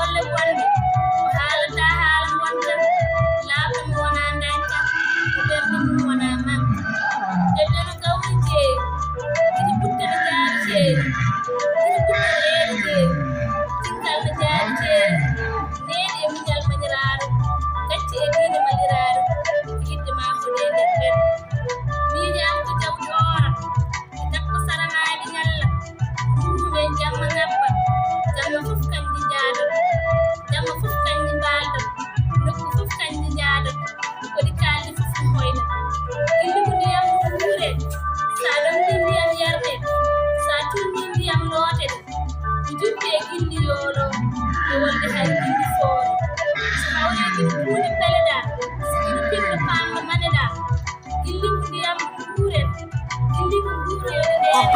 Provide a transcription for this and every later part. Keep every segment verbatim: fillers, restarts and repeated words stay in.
Golle bonɗe, o haalata haala bonka, laaɓɗo mo wonaa ndanka, ko ɓernde mum wonaa manka. Debbo no gawri jeeri, iri butta no jaari jeeri, iri butta reeri jeeri, tingal no jaari jeeri, neeɗi e muñal mañiraaɗo, gacce e diine mañiraaɗo, ko yiɗde maa hoɗe nder ɓernde. Miijo am ko jawdi oora, e takko saramaaɗi ñalla, ruuhu men jamma ngabba, jamma fof kanji njaadata, jamma fof kanji mbaalda, nokku fof kanji njaadata, ko ɗi kaaldi fof no hoyna. Gilli ko ndiyam no wuure, sa ɗomɗi ndiyam yarde, sa tunni ndiyam loote, ko jubbi e gilli yoolo, e wolde hay gilli foore. So hawre gilli buuɗi peleɗa, so gilli pinɗo paamɗo maneɗa, gilli ko ndiyam nguure, gilli ko nguure yo ɗi ndeene.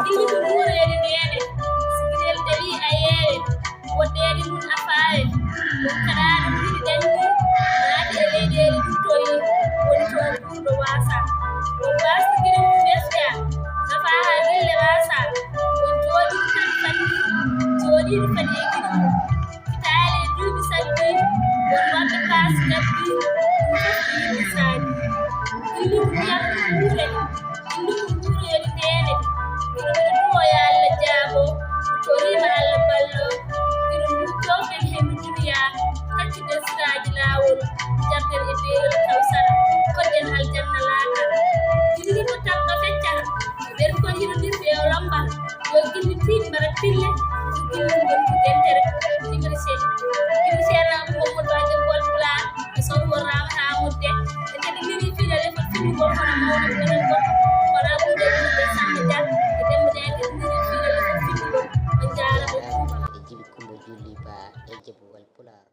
Gilli ko nguure yo ɗi ndeene. So gilel dewii a yeewe, woɗɗeede mum a faawe. Ɗum karaade mum hiɗi dañi, naati e leyɗeele duttoyi, woni toon ɓurɗo waasa. Ɗum waasde gila mum ɓesda, nafa haa gille waasa. On jooɗiiɗo tan fanni, jooɗiiɗo fadi e gila mum. Itaali e duuɓi sabbi, won waɗɓe paas gaddi, ɗum fof ko yimɓe saadi. Gilli ko ndiyam ɗum wuure, gilli ko nguure yo ɗi ndeene. Miɗo miɗo duwo yo Allah jaabo, mi toriima Allah ballo. Miɗo ndu jowten henndu duniyaa, taccuɗen siraaji laawol, njarden e beelol kawsara, koɗden aljanna laakara. Gilli ko tampa feccata, ɓen kon yiɗondirɓe e o lombal. Yo gilli tiiɗi mbaɗa pille, ko gilli ngol ko dentere, Jibril Sel. Jibril Sel na ko Mamadou Ba Jom Bol Pulaar, e Sow Worraama haa Mudde. E kadi mini fiila lefol finnugol hono mawɗo minen goɗɗo, hono Abdou Dembele Samba Dia, e Demba Dia, e kadi mini fiila lefol finnugol, on njaaraama e kuuɓal. E Jibi Kumba Julli Ba e Jebugol Pulaar.